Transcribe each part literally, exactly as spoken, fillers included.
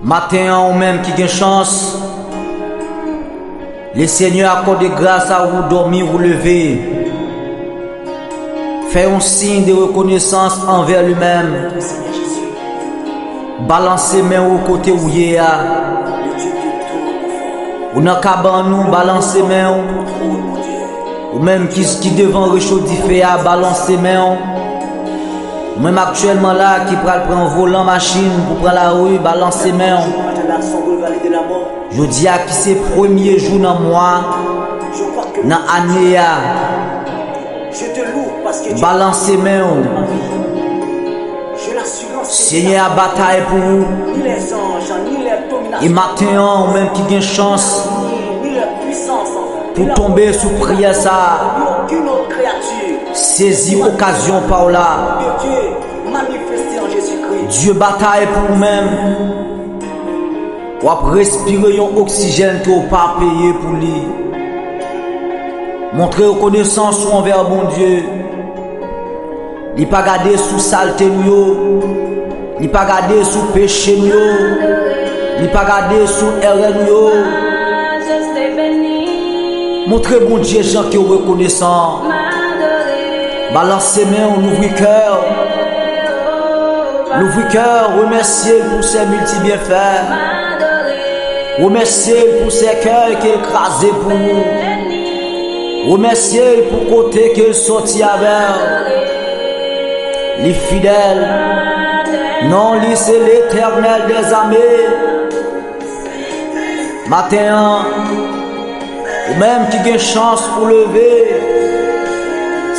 Maten an, ou menm ki gen chans, Lesenyè akòde gras a ou, dòmi ou leve. Fè yon siy de rekonesans anvè li menm. Balanse men ou kote ou ye a. Ou nan kabann ou, balanse men ou. Ou menm ki, ki devan recho dife a, balanse men ou. Ou menm aktyèlman la ki pral pran volan machin pou pran lari, balanse men ou. Jodi a ki se premye jou nan mwa, nan ane a, balanse men ou. Senyè a batay pou ou. E maten an, ou menm ki gen chans pou tonbe sou priyè sa a, sezi okazyon pa w la. Dye batay pou ou menm. W ap respire yon oksijèn ke w pa peye pou li. Montre rekonesans ou anvè Bondye. Li pa gade sou salte nou yo. Li pa gade sou peche nou yo. Li pa gade sou erè nou yo. Montre Bondye jan ke w rekonesan. Balanse men w, louvri kè w. Louvri kè w, remèsye l pou sè milti byenfè. Remèsye l pou sèkèy ke l kraze pou ou. Remèsye l pou kote ke l sòti avè w. Li fidèl. Non li se Letènèl dèzame. Maten an, ou menm ki gen chans pou leve,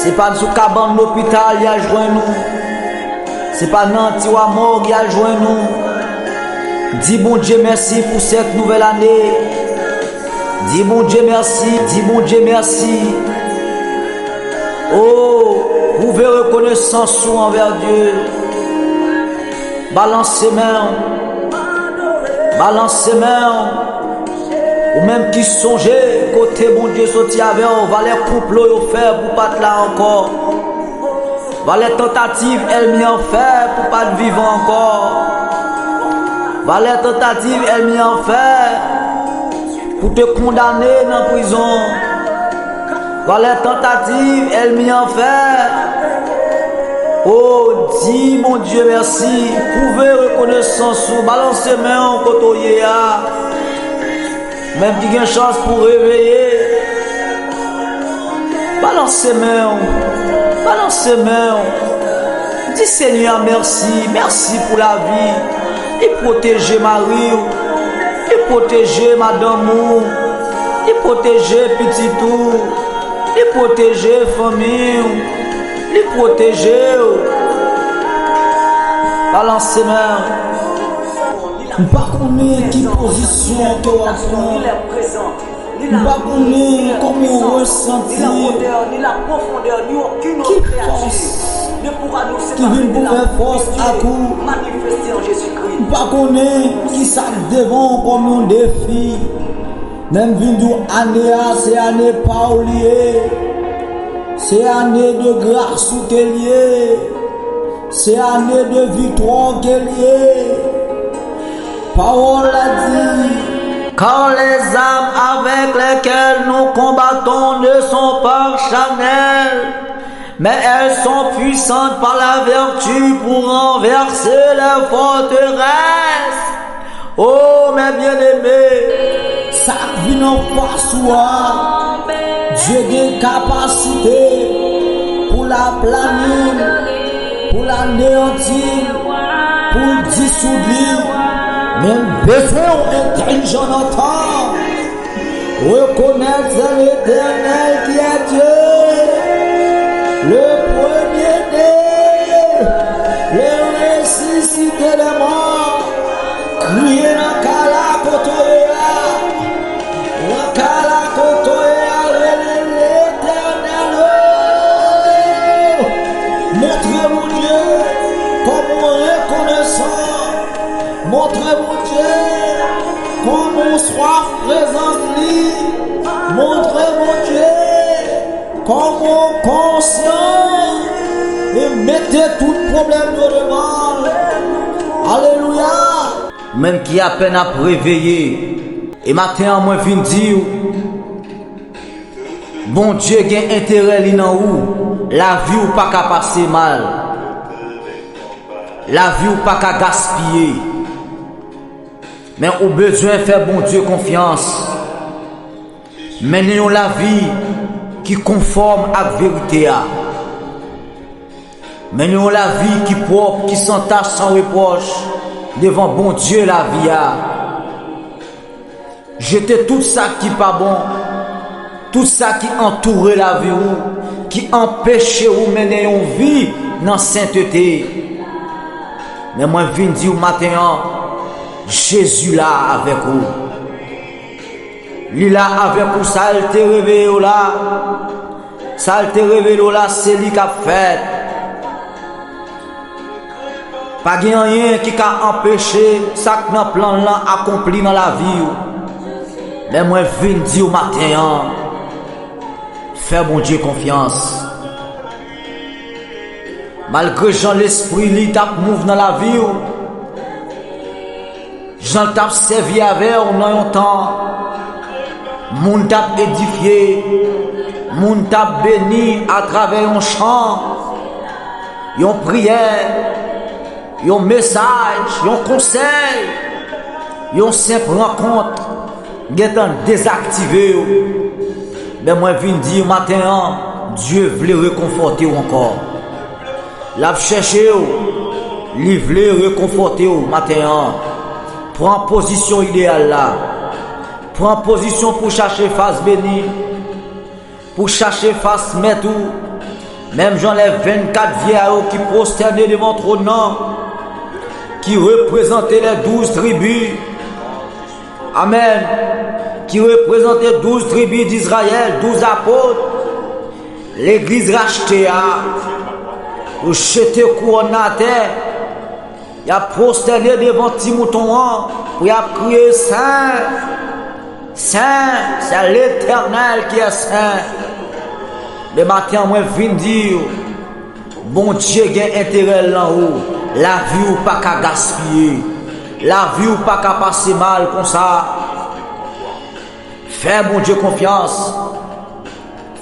se pa sou kabann lopital y al jwenn ou. Se pa nan tiwa mòg y al jwenn ou. Di Bondye mèsi pou sèt nouvèl ane. Di Bondye mèsi, di Bondye mèsi. O, pwouve rekonesans ou anvè Dye. Balanse men w. Balanse men w. Ou menm ki sonje kote Bondye soti avè w, valè konplo yo fè pou w pa t la ankò. Valè tantativ ènmi an fè pou w pa t vivan ankò. Valè tantativ ènmi an fè pou te kondane nan prizon. Valè tantativ ènmi an fè. O, di Bondye mèsi. Pwouve rekonesans ou. Balanse men w kote w ye a. Menm ki gen chans pou reveye. Balanse men w. Balanse men w. Di Senyè a mèsi. Mèsi pou lavi. Li pwoteje mari w. Li pwoteje madanm ou. Li pwoteje pitit ou. Li pwoteje fanmi w. Li pwoteje w. Balanse men w. M pa konnen ki pozisyon ke w ap pran. M pa konnen kòman w resanti. Ki fòs ki vin pou fè fòs ak ou. M pa konnen kisa k devan w kòm yon defi. Men m vin di w, ane a, se ane pa w li ye. Se ane de gras ou ke li ye. Se ane de viktwa w ke li ye. Pawòl la di, car les armes avec lesquelles nous combattons ne sont pas charnelles, mais elles sont puissantes par la vertu pour renverser les forteresses. O, mes bien-aimés, sa k vin anfas ou a, Dye gen kapasite pou l aplani l, pou l aneyanti l, pou l disoud li. Men m bezwen w entèlijan nan tan. Reconnaître l'Éternel qui est Dieu, le premier-né, le ressuscité des morts. Kriye nan kay la kote w ye a. Nan kay la kote w ye a, rele Letènèl. Montre Bondye kòman w rekonesan. Montre Bondye kòman w swaf prezans li. Montre Bondye kòman w konsyan e mete tout pwoblèm yo devan l. Alelouya! Ou menm ki apèn ap reveye, e maten an mwen vin di w, Bondye gen enterè li nan ou, lavi w pa ka pase mal, lavi w pa ka gaspiye. Men ou bezwen fè Bondye konfyans. Mennen yon lavi ki konfòm ak verite a. Mennen yon lavi ki pwòp, ki san tach, san repwòch devan Bondye lavi a. Jete tout sa ki pa bon, tout sa ki antoure lavi w, ki anpeche w mennen yon vi nan sentete. Men mwen vin di w maten an, Jezi la avèk ou. Li la avèk ou, sa l te reveye w la, sa l te reveye w la, se li k ap fèt. Pa gen anyen ki ka anpeche sa k nan plan l lan akonpli nan lavi w. Men mwen vin di w maten an, fè Bondye konfyans. Malgre jan lespri li t ap mouv nan lavi w, jan l t ap sèvi avè w nan yon tan, moun t ap edifye, moun t ap beni atravè yon chan, yon priyè, yon mesaj, yon konsèy, yon senp rankont gentan dezaktive w. Men mwen vin di w maten an, Dye vle rekonfòte w ankò. L ap chèche w, li vle rekonfòte w maten an. Pran pozisyon ideyal la. Pran pozisyon pou chache fas beni, pou chache fas mèt ou. Menm jan lè vennkat vye a yo ki pwostène devan twòn nan, ki reprezante lè douz tribi, amèn, ki reprezante douz tribi d Izrayèl, douz apot, legliz rachte a, yo jete kouwòn nan atè, y ap pwostène devan Ti Mouton an pou y ap kriye, Sen, Sen, c'est l'Éternel qui est saint. Men maten an, mwen vin di w, Bondye gen enterè l nan ou. Lavi w pa ka gaspiye. Lavi w pa ka pase mal konsa. Fè Bondye konfyans.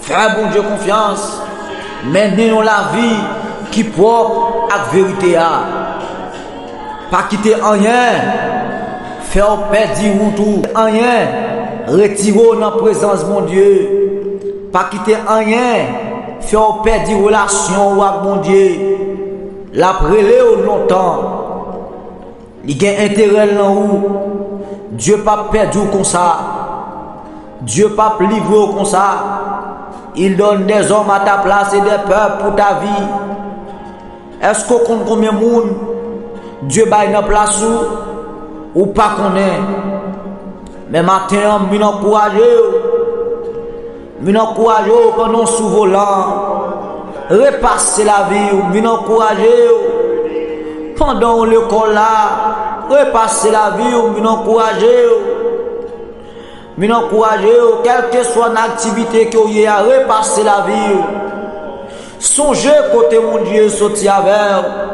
Fè Bondye konfyans. Mennen yon lavi ki pwòp ak verite a. Pa kite anyen fè w pèdi wout ou. Anyen retire w nan prezans Bondye. Pa kite anyen fè w pèdi relasyon ou ak Bondye. L ap rele w lontan. Li gen enterè l nan ou. Dye p ap pèdi w konsa. Dye p ap livre w konsa. Il donne des hommes à ta place et des peuples pour ta vie. Èske w konn konbyen moun Dye bay nan plas ou? Ou pa konnen. Men maten an, m vin ankouraje w. M vin ankouraje w pandan w sou volan. Repase lavi w, m vin ankouraje w. Pandan w lekòl la, repase lavi w, m vin ankouraje w. M vin ankouraje w, kèlkeswa nan aktivite ke w ye a, repase lavi w. Sonje kote Bondye soti avè w.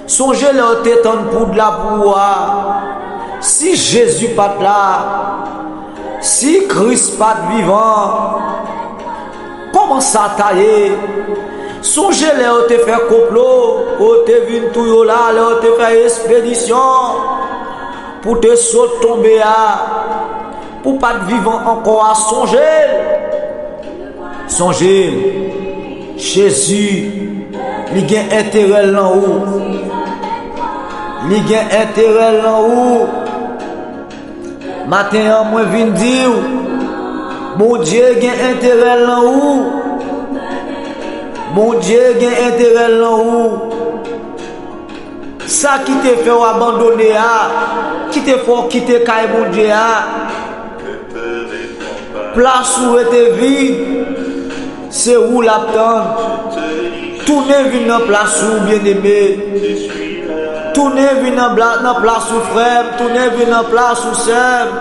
Sonje lè w te tann poud la pou ou a. Si Jezi pa t la, si Kris pa t vivan, kòman sa ta ye? Sonje lè yo te fè konplo, yo te vin touye w la, lè yo te fè espedisyon pou te sot tonbe a, pou w pa t vivan ankò a, sonje l. Sonje l. Jezi, li gen enterè l nan ou. Li gen enterè l nan ou. Maten an, mwen vin di w, Bondye gen enterè l nan ou. Bondye gen enterè l nan ou. Sa ki te fè w abandone a, ki te fè w kite kay Bondye a, plas ou rete vid, se ou l ap tann. Tounen vin nan plas ou, byeneme. Tounen vin nan bla-, nan plas ou, frè m. Tounen vin nan plas ou, sè m.